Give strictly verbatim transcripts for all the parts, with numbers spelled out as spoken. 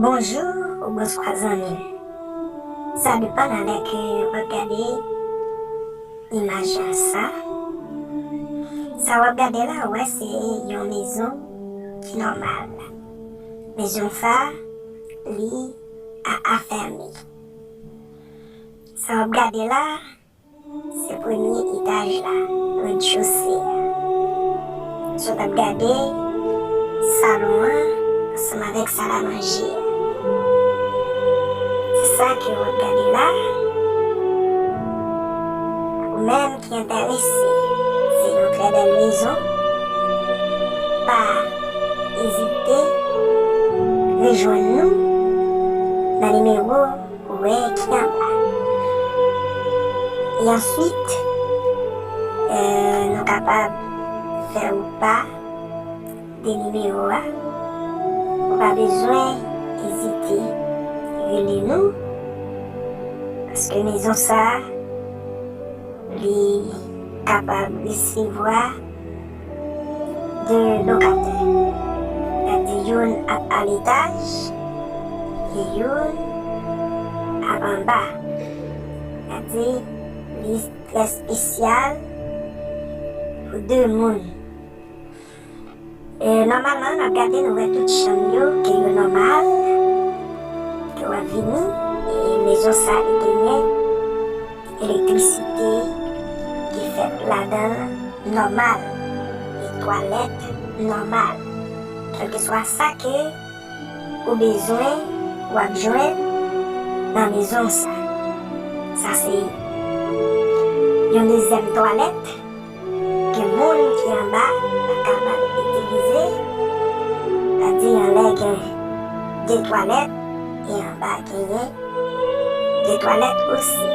Bonjou ou bonswa zanmi m. Sa depann nan lè ke w ap gade imaj la sa. Sa w ap gade la, ou wè se yon mezon ki nòmal. Mezon sa, li a afèmi. Sa w ap gade la, se premye etaj la, rez-de-chaussée a. Sa w t ap gade, salon an ansanm avèk salamanje a. Se sa ke w ap gade la. Ou menm ki enterese, se yon trè bèl mezon. Pa ezite rejwenn nou nan nimewo ou wè ki anba. E answit, euh, nou kapab fè ou pa de nimewo a. Ou pa bezwen ezite rele nou, paske mezon sa a, li kapab resevwa de lokatè. Gade, youn ap al etaj e youn ap anba. Gade, li trè espesyal pou de moun. E, nòmalman, n ap gade, nou wè tout chanm yo, ke yo nòmal, ke w ap vini, e mezon sa li genyen elektrisite ki fèt ladan l nòmal, e twalèt nòmal. Kèlkeswa sa ke ou bezwen, w ap jwenn nan mezon sa. Sa se yon dezyèm twalèt ke moun ki anba pa kapab itilize, sa di anlè gen de twalèt e anba genyen de twalèt osi.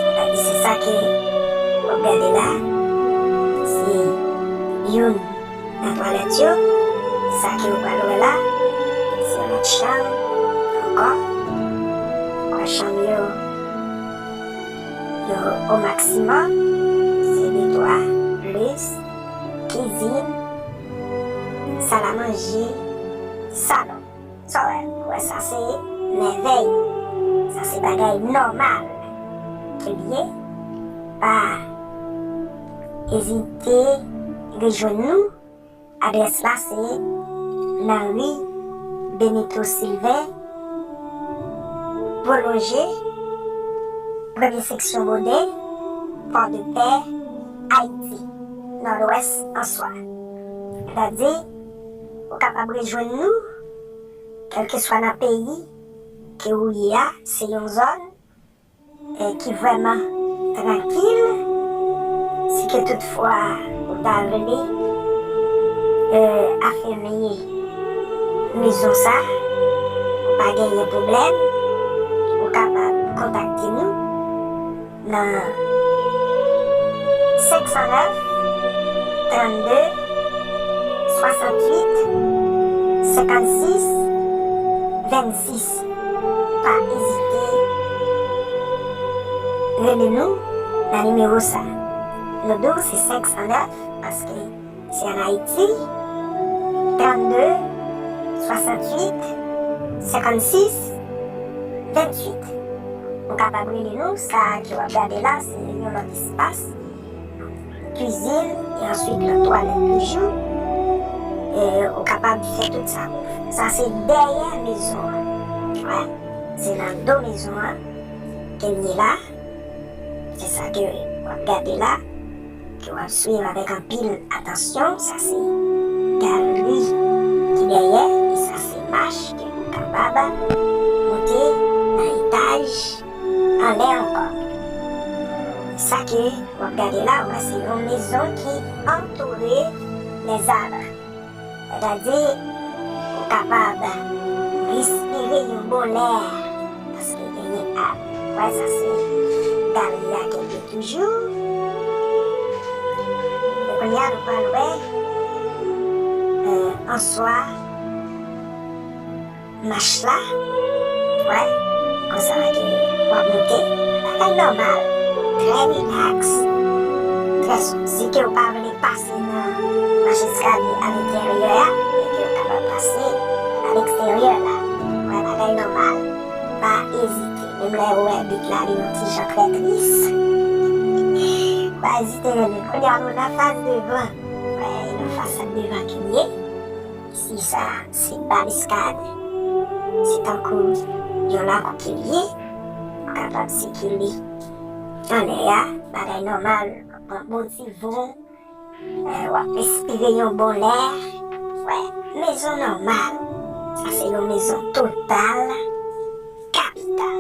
Sa di se sa ke w ap gade la, se youn nan twalèt yo. Sa ke w pral wè la, se yon lòt chanm ankò. Twa chanm yo, yo o maksimòm, se de twa, plis kizin, salamanje, salon. Sa w wè, w wè sa se mèvèy. Sa se bagay nòmal ke l ye. Pa ezite rejwenn nou. Adrès la se nan ri Benito Sylvain, pwolonje, premye seksyon Boden, Pòdepè, Ayiti, Nòdwès, Answa. Sètadi, ou kapab rejwenn nou, kèlkeswa nan peyi ke ou ye a, se yon zòn, eh, ki vrèman trankil. Si ke toutfwa ou ta vle, eh, afèmi mezon sa, ou pa genyen pwoblèm, ou kapab kontakte nou nan senk san nèf, trannde, swasanntuit, senkannsis, vennsis. Pa ezite rele nou nan nimewo sa. Nou di w se senk san nèf paske se ann Ayiti, trannde, swasanntuit, senkannsis, venntuit. Ou kapab rele nou, sa ke w ap gade la, se yon lòt espas, kwizin, e answit lòt twalèt toujou. E ou kapab fè tout sa pou w vle. Sa se dèyè mezon an. Wè, se nan do mezon an ke n ye la. Se sa ke w ap gade la, ke w ap swiv avèk anpil atansyon. Sa se galri ki dèyè, e sa se mach ke ou kapab monte nan etaj anlè ankò. Sa ke w ap gade la, ou wè se yon mezon ki antoure lèzab. Sètadi, ou kapab respire yon bon lè, paske genyen ab. Wè, sa se galri a kenbe toujou. E kounye a, nou pral wè, euh, answa mach la. Wè, konsa ke w ap monte. Bagay nòmal, trè rilaks, trè soup. Si ke w pa vle pase nan mach eskalye alenteryè a, e ke w kapab pase aleksteryè la. Bagay nòmal. Pa ezite. Menm lè ou wè bit la li yon ti jan trè tris, pa ezite rele. Kounye a nou nan faz devan. Wè, e nan faz devan ki l ye. Isi sa, se baliskad. Se tankou yon lakou ki l ye. Ou kapab sikile anlè a, bagay nòmal. Pran bon ti van. Eh, w ap respire yon bon lè. Wè, mezon nòmal. Sa se yon mezon total, kapital.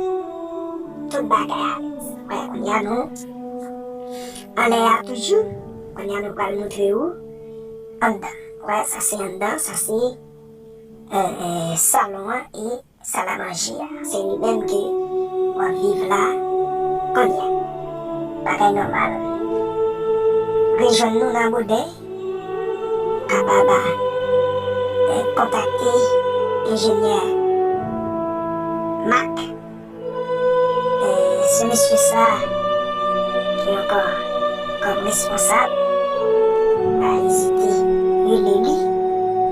Tout bagay alèz. Wè, kounye a nou anlè a toujou. Kounye a nou pral montre ou anndan. Wè, sa se anndan, sa se, eh, eh, salon an e salamanje a. Se li menm ke w ap viv la kounye a. Bagay nòmal. Rejwenn nou nan Boden. Kapab, eh, kontakte enjenyè Mak. Eh, se mesye sa ki ankò kòm responsab. Pa ezite rele li.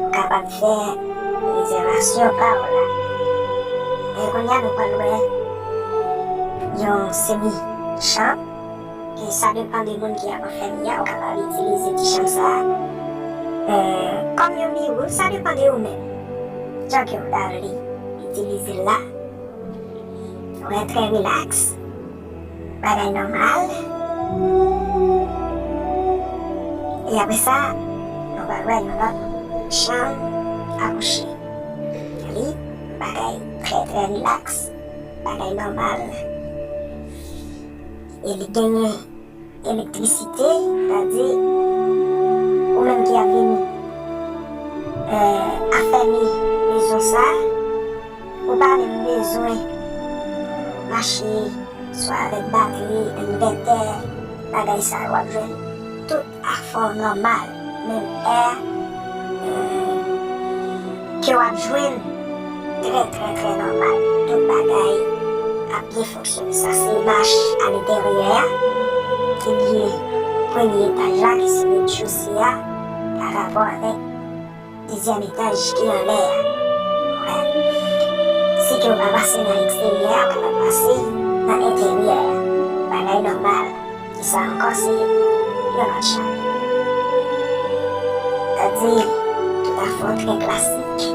Ou kapab fè rezèvasyon pa w la. E kounye a nou pral wè yon semi chanm. E sa depann de moun ki ap anfèmi a, ou kapab itilize ti chanm sa a, eh, kòm yon biwo, sa depann de ou menm. Jan ke ou ta vle itilize l la. Ou wè, trè rilaks. Bagay nòmal. E apre sa, nou pral wè yon lòt chanm akouche. Li, bagay trè, trè rilaks. Bagay nòmal. E li genyen elektrisite, sètadi ou menm ki ap vin, eh, afèmi mezon sa, ou pa menm bezwen mache swa avèk batri, envètè, bagay sa yo, w ap jwenn tout afè w nòmal, menm è, eh, ke w ap jwenn trè, trè, trè nòmal. Tout bagay ap byen fonksyone. Sa se mach aleteryè a, ki lye premye etaj la, ki se rez-de-chaussée a, pa rapò avèk dezyèm etaj ki anlè a. Wè. Si ke w pa pase nan eksteryè a, ou kapab pase nan enteryè a. Bagay nòmal. Ki sa ankò, se yon lòt chanm. Sètadi, tout afè w trè klasik,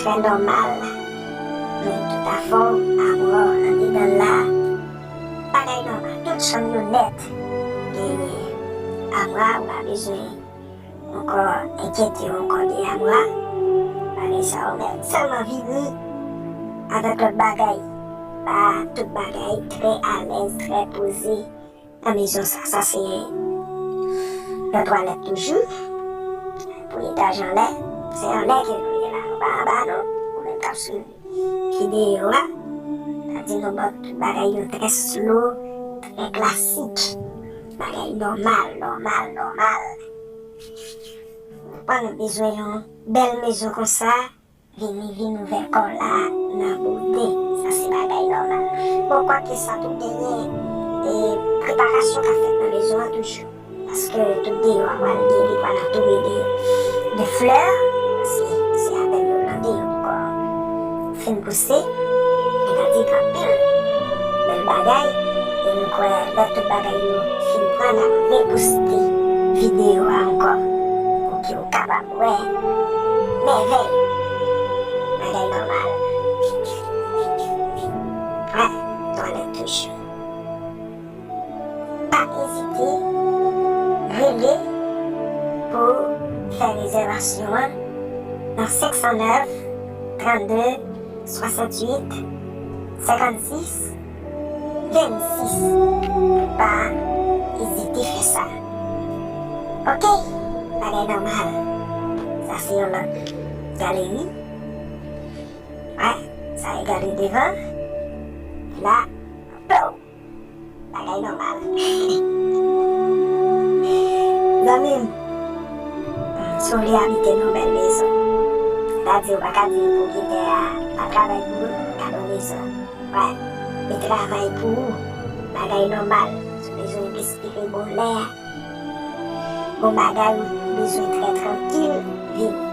trè nòmal. Men tout afè w, amwa w andedan l la, bagay nòmal. Tout chanm yo nèt. Genyen amwa, ou pa bezwen ankò enkyete w ankò de amwa. Bagay sa yo, men sèlman vini avèk lòt bagay. Pa tout bagay, trè alèz, trè poze. Nan mezon sa, sa se yon twalèt toujou. Pou etaj anlè, se anlè ke nou ye la, nou pa anba non. Ou menm k ap swiv videyo a, sa di nou ba w tout bagay yo trè slow, trè klasik. Bagay nòmal, nòmal, nòmal. Ou pa bezwen yon bèl mezon konsa, vini, vin ouvè kò w la nan Boden. Sa se bagay nòmal. Bon, kwake sa tou genyen, e, preparasyon k ap fèt nan mezon an toujou. Paske tout deyò a pral gen, li pral antoure de, de flè. Se, se apèn yo plante yo poko fin pouse. Sètadi gen anpil bèl bagay. E m kwè lè tout bagay yo fin pran, n ap repouste videyo a ankò. Pou ke w kapab wè mèvèy. Bagay nòmal. Wè, twalèt toujou. Pa ezite, rele pou fè rezèvasyon an nan senk san nèf, trannde, swasanntuit, senkannsis, vennsis. Pa ezite fè sa. Oke, bagay nòmal. Sa se yon lòt galeri. Wè, sa e galeri devan. La, pow! Bagay nòmal. Zanmi m, si w vle abite nan yon bèl mezon, sètadi ou pa ka di pwopriyetè a pa travay pou ou, gade yon mezon. Wè, li travay pou ou. Bagay nòmal. Si w bezwen respire bon lè, bon bagay, ou bezwen trè trankil, vini.